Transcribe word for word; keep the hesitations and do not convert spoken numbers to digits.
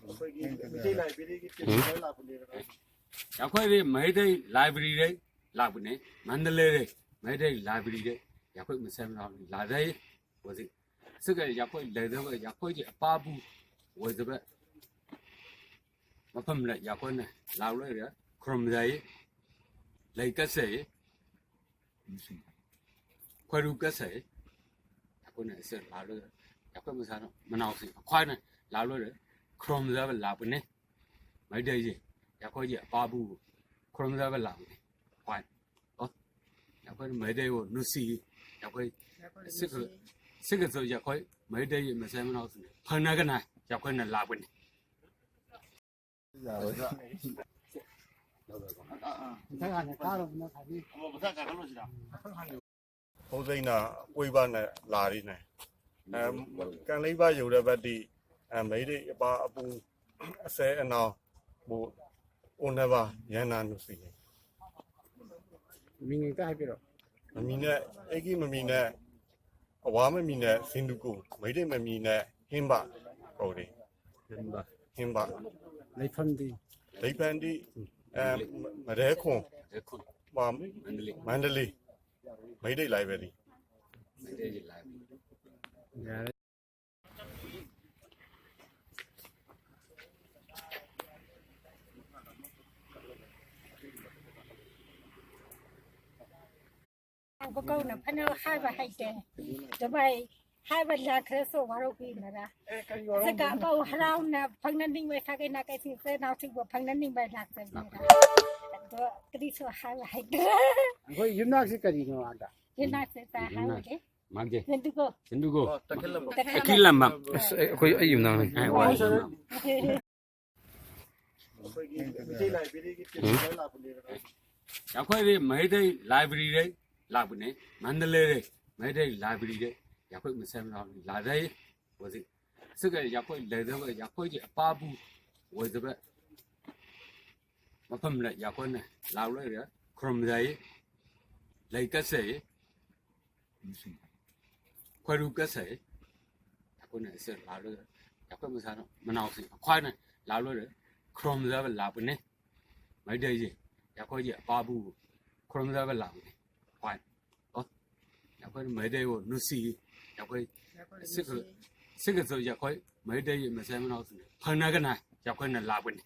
ꯑꯩꯈꯣꯏꯒꯤ ꯃꯩꯇꯩ ꯂꯥꯏꯕ꯭ꯔꯦꯔꯤꯒꯤ ꯇꯤꯝ ꯈꯔ ꯂꯥꯛꯄꯅꯦꯕ꯫ ꯑꯩꯈꯣꯏꯗꯤ ꯃꯩꯇꯩ ꯂꯥꯏꯕ꯭ꯔꯦꯔꯤꯗꯩ ꯂꯥꯛꯄꯅꯦ, ꯃꯟꯗꯂꯦꯗꯩ ꯃꯩꯇꯩ ꯂꯥꯏꯕ꯭ꯔꯦꯔꯤꯗꯩ ꯑꯩꯈꯣꯏ ꯃꯁꯦꯜ ꯂꯥꯛꯄꯅꯦ꯫ ꯂꯥꯛꯂꯦ ꯍꯧꯖꯤꯛ꯫ ꯁꯤꯒ ꯑꯩꯈꯣꯏ ꯂꯩꯗꯕ, ꯑꯩꯈꯣꯏꯒꯤ ꯑꯄꯥꯕꯨ ꯑꯣꯏꯗꯕ ꯃꯐꯝꯗ ꯑꯩꯈꯣꯏꯅ ꯂꯥꯛꯂꯣꯏꯔꯦ, ꯈꯨꯔꯨꯝꯖꯩ, ꯂꯩ ꯀꯠꯆꯩ꯫ ꯈꯣꯏꯔꯨ ꯀꯠꯆꯩ꯫ ꯑꯩꯈꯣꯏꯅ ꯑꯁꯤ ꯂꯥꯛꯂꯒ ꯑꯩꯈꯣꯏ ꯃꯁꯥꯅ ꯃꯅꯥꯎꯁꯤꯡ ꯈ꯭ꯋꯥꯏꯅ ꯂꯥꯛꯂꯣꯏꯔꯦ ꯈꯨꯔꯨꯝꯖꯕ ꯂꯥꯛꯄꯅꯦ꯫ ꯃꯩꯇꯩꯁꯦ ꯑꯩꯈꯣꯏꯒꯤ ꯑꯄꯥꯕꯨ ꯈꯨꯔꯨꯝꯖꯕ ꯂꯥꯛꯄꯅꯦ꯫ ꯈ꯭ꯋꯥꯏ ꯑꯣ, ꯑꯩꯈꯣꯏꯅ ꯃꯩꯇꯩꯕꯨ ꯅꯨꯡꯁꯤ꯫ ꯑꯩꯈꯣꯏ ꯁꯤꯒ ꯁꯤꯒꯁꯨ ꯑꯩꯈꯣꯏ ꯃꯩꯇꯩꯒꯤ ꯃꯆꯤꯟ ꯃꯅꯥꯎꯁꯤꯡ ꯐꯪꯅꯒꯅ ꯑꯩꯈꯣꯏꯅ ꯂꯥꯛꯄꯅꯤ꯫ ꯌꯥꯔꯣꯏ꯫ ꯃꯊꯪ ꯍꯥꯟꯅ ꯀꯥꯔꯨꯕꯅ ꯐꯅꯤ꯫ ꯍꯧꯖꯤꯛꯅ ꯑꯣꯏꯕꯅ ꯂꯥꯔꯤꯅꯦ꯫ ꯑ, ꯀꯪꯂꯩꯕ ꯌꯧꯔꯕꯗꯤ, ꯑ, ꯃꯩꯇꯩ ꯏꯄꯥ ꯑꯄꯨ ꯑꯁꯦ ꯑꯅꯥꯎꯕꯨ ꯎꯅꯕ ꯌꯥꯝꯅ ꯅꯨꯡꯁꯤꯌꯦ꯫ ꯃꯤꯡ ꯑꯝꯇ ꯍꯥꯏꯕꯤꯔꯣ꯫ ꯃꯃꯤꯡꯅ, ꯑꯩꯒꯤ ꯃꯃꯤꯡꯅ, ꯑꯋꯥ ꯃꯃꯤꯡꯅ ꯁꯤꯟꯗꯨꯀꯨ, ꯃꯩꯇꯩ ꯃꯃꯤꯡꯅ ꯍꯦꯝꯕ ꯀꯧꯔꯦ꯫ ꯍꯦꯝꯕ꯫ ꯍꯦꯝꯕ꯫ ꯂꯩꯐꯝꯗꯤ? ꯂꯩꯐꯝꯗꯤ, ꯑ, ꯃ-, ꯃꯔꯦꯈꯣꯡ꯫ ꯃꯔꯦꯈꯣꯡ꯫ ꯃꯥ-, ꯃꯟꯗꯂꯤ꯫ ꯃꯟꯗꯂꯤ꯫ ꯃꯩꯇꯩ ꯂꯥꯏꯕ꯭ꯔꯦꯔꯤ꯫ ꯃꯩꯇꯩꯒꯤ ꯂꯥꯏꯕ꯭ꯔꯦꯔꯤ꯫ ꯌꯥꯔꯦ꯫ ꯍꯥꯏꯕ ꯀꯧꯅ ꯐꯅ ꯍꯥꯏꯕ ꯍꯩꯇꯦ꯫ ꯑꯗꯨꯃꯥꯏ ꯍꯥꯏꯕ ꯂꯥꯛꯈ꯭ꯔꯁꯨ ꯋꯥꯔꯧꯕꯤꯅꯔꯥ? ꯁꯤꯒ ꯑꯄꯥꯎ ꯍꯔꯥꯎꯅ ꯐꯪꯅꯅꯤꯡꯕ ꯁꯥꯒꯩ ꯅꯥꯀꯩꯁꯤꯡ ꯏꯆꯤꯜ ꯏꯅꯥꯎꯁꯤꯡꯕꯨ ꯐꯪꯅꯅꯤꯡꯕ ꯂꯥꯛꯆꯕꯅꯤꯗ꯫ ꯑꯗꯣ ꯀꯔꯤꯁꯨ ꯍꯥꯏꯕ ꯍꯩꯇ꯭ꯔꯦ꯫ ꯑꯩꯈꯣꯏ ꯌꯨꯝꯅꯥꯛꯁꯤ ꯀꯔꯤꯅꯣ ꯑꯥꯗ? ꯌꯨꯝꯅꯥꯛꯁꯦ ꯆꯥ ꯍꯥꯏꯔꯒꯦ꯫ ꯃꯥꯒꯤ ꯁꯦꯟꯗꯨꯀꯣ꯫ ꯁꯦꯟꯗꯨꯀꯣ꯫ ꯑꯣ, ꯇꯈꯦꯜꯂꯝꯕꯝ꯫ ꯇꯈꯦꯜꯂꯝꯕꯝ꯫ ꯑꯁ, ꯑꯩ, ꯑꯩꯈꯣꯏ, ꯑꯩ ꯌꯨꯝꯅꯥꯛꯅꯤ꯫ ꯑꯩ ꯋꯥ ꯌꯨꯝꯅꯥꯛ꯫ ꯑꯩꯈꯣꯏꯒꯤ ꯃꯩꯇꯩ ꯂꯥꯏꯕ꯭ꯔꯦꯔꯤꯒꯤ ꯇꯤꯝ ꯎꯝ꯫ ꯈꯔ ꯂꯥꯛꯄꯅꯦꯕ꯫ ꯑꯩꯈꯣꯏꯗꯤ ꯃꯩꯇꯩ ꯂꯥꯏꯕ꯭ꯔꯦꯔꯤꯗꯩ ꯂꯥꯛꯄꯅꯦ꯫ ꯃꯟꯗꯂꯦꯗꯩ ꯃꯩꯇꯩ ꯂꯥꯏꯕ꯭ꯔꯦꯔꯤꯗꯩ ꯑꯩꯈꯣꯏ ꯃꯁꯦꯜ ꯂꯥꯛꯑꯦ꯫ ꯍꯧꯖꯤꯛ ꯁꯤꯒ ꯑꯩꯈꯣꯏ ꯂꯩꯗꯕ, ꯑꯩꯈꯣꯏꯒꯤ ꯑꯄꯥꯕꯨ ꯑꯣꯏꯗꯕ ꯃꯐꯝꯗ ꯑꯩꯈꯣꯏꯅ ꯂꯥꯛꯂꯣꯏꯔꯦ꯫ ꯈꯨꯔꯨꯝꯖꯩ, ꯂꯩ ꯀꯠꯆꯩ꯫ ꯈꯣꯏꯔꯨ ꯀꯠꯆꯩ꯫ ꯑꯩꯈꯣꯏꯅ ꯁꯤꯗ ꯂꯥꯛꯂꯒ ꯑꯩꯈꯣꯏ ꯃꯁꯥꯅ ꯃꯅꯥꯎꯁꯤꯡ ꯑꯩꯈꯣꯏꯅ ꯂꯥꯛꯂꯣꯏꯔꯦ ꯈꯨꯔꯨꯝꯖꯕ ꯂꯥꯛꯄꯅꯦ꯫ ꯃꯩꯇꯩꯁꯦ ꯑꯩꯈꯣꯏꯒꯤ ꯑꯄꯥꯕꯨ ꯈꯨꯔꯨꯝꯖꯕ ꯂꯥꯛꯄꯅꯦ꯫ ꯑꯩꯈꯣꯏ ꯑꯩꯈꯣꯏꯅ ꯃꯩꯇꯩꯕꯨ ꯅꯨꯡꯁꯤ꯫ ꯑꯩꯈꯣꯏ ꯁꯤꯒ ꯁꯤꯒꯁꯨ ꯑꯩꯈꯣꯏ ꯃꯩꯇꯩ ꯃꯆꯤꯟ ꯃꯅꯥꯎꯁꯤꯡ ꯐꯪꯅꯒꯅ ꯑꯩꯈꯣꯏꯅ ꯂꯥꯛꯄꯅꯤ꯫